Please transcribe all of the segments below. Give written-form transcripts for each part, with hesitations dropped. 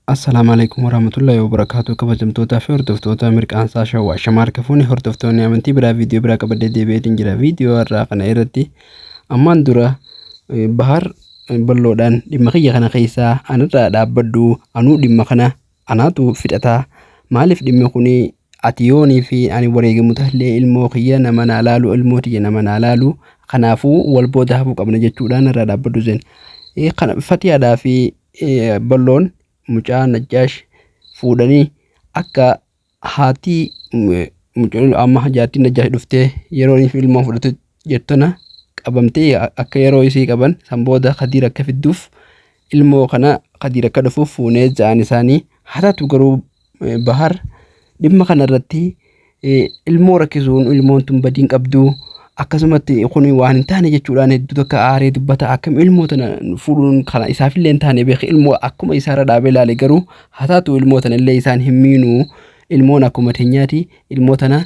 Assalaamu alaikum warahmatullahi wabarakatuh. Kabajamtootaa fi hordoftoota Mirqaansaa Shawwaa Shamaar Kafuuni, hordoftoonni amantii biraa, viidiyoo biraa qabadhee deebi'eetiin jira. Viidiyoo har'aa kana irratti ammaan dura Bahar balloodhaan dhimma kiyya kana keessaa anarraa dhaabbadhu, anuu dhimma kana anaatu fixataa, maaliif dhimmi kun ati yoonii fi ani wareegamu tahallee ilmoo kiyya nama naa laalu, ilmoo tiyya nama naa laalu, kanaafuu wal booda hafuu qabna jechuudhaan irraa dhaabbadhu seen. Kana Fatiyaadhaa fi balloon mucaa Najjaash fuudhanii akka haatii amma jaartiin Najjaash dhuftee yeroo inni ilmoo fudhatu jettona qabamtee akka yeroo isii qaban san booda Kadiir akka fidduuf, ilmoo kana Kadiir akka dhufuuf fuunee ja'an isaanii. Haa taatu garuu Bahar dhimma kana irratti ilmoo rakkisuun, ilmoon tun badiin qabdu, akkasumatti kun waan hin taane jechuudhaan hedduu takka aaree dubbata. Akkam ilmoo tana fuudhuun kana isaafillee hin taane beeke, ilmoo akkuma isaarra dhaabee ilaale. Garuu haa taatu, ilmoo tana illee isaan hin miinuu, ilmoon akkuma teenyaati, ilmoo tana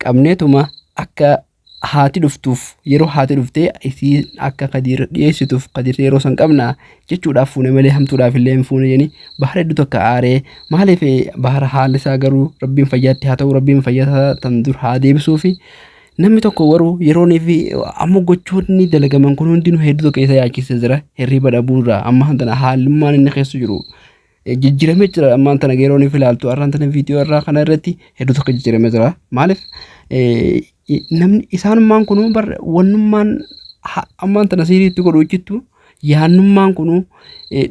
qabneetuma akka haati dhuftuuf, yeroo haati dhuftee isii akka Kadiir dhiyeessituuf, Kadiir yeroo san qabna jechuudhaaf fuune malee hamtuudhaaf illee hin fuune jedhanii. Bahar hedduu takka aaree. Maaliif Bahar haalli isaa garuu Rabbiin fayyaatti haa ta'u, Rabbiin fayyaa tan dur haa deebisuufi. Namni tokko garuu yeroonii fi amma gochoonni dalagaman kun hundinuu hedduu tokko isa yaachisee jira. Hirriba dhabuurraa amma tana haalummaan inni keessa jiru jijjiiramee jira. Ammaan tana yeroo inni ilaaltu har'aan tana viidiyoo irraa kana irratti hedduu tokko jijjiiramee jira. Maaliif namni isaanummaan kunuu bar wannummaan ammaan tana siiriitti godhu hojjettu, yaannummaan kunuu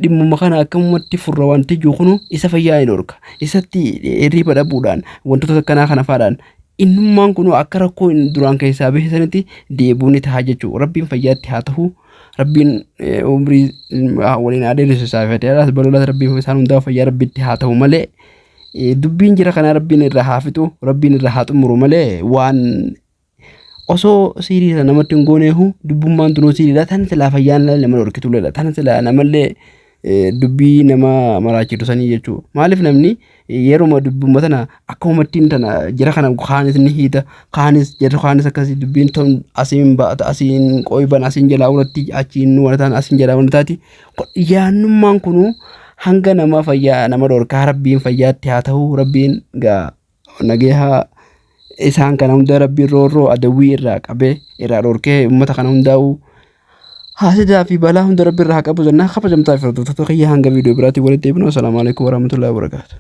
dhimmuma kana akkamumatti furra wanti jiru kunuu isa fayyaa hin dhorka. Isatti hirriba dhabuudhaan wantoota akkanaa kana faadhaan innummaan kunuu akka rakkoo duraan keessaa bahe sanitti deebi'uu ni ta'a jechuudha. Rabbiin fayyaatti haa ta'u. Rabbiin umrii waliin haa dheeressu isaa fi haadhaas balolaas. Rabbiin isaan hundaa fayyaa Rabbitti haa ta'u malee dubbiin jira kana Rabbiin irraa haa fixu, Rabbiin irraa haa xumuru malee waan osoo siirii sana namatti hin gooneehu dubbummaan tunuu siiriidha. Tan silaa fayyaan nama dhorkituledha, tan silaa namallee dubbii nama maraachitu sanii jechuudha. Maaliif namni yeruma dubbuma tana akkumattiin tana jira kana kaanis ni hiita, kaanis jedhu, kaanis akkasii dubbiin tun asiin baata, asiin qoyban, asiin jalaa uratti, achiin walataan, asiin jalaa walataati. Yaannummaan kunuu hanga nama fayyaa nama dhorkaa. Rabbiin fayyaatti haa ta'u, Rabbiin gaa nageehaa isaan kana hunda Rabbiin roorroo adawwii irraa qabee irraa dhorkee uummata kana hundaa'u haasidaa fi balaa hunda Rabbi irraa haa qabu jennaa. Kabajamtaa fi hordoftoota kiyya, hanga viidiyoo biraatti walitti deebinu, assalaamu alaikum warahmatullahi wabarakaatuh.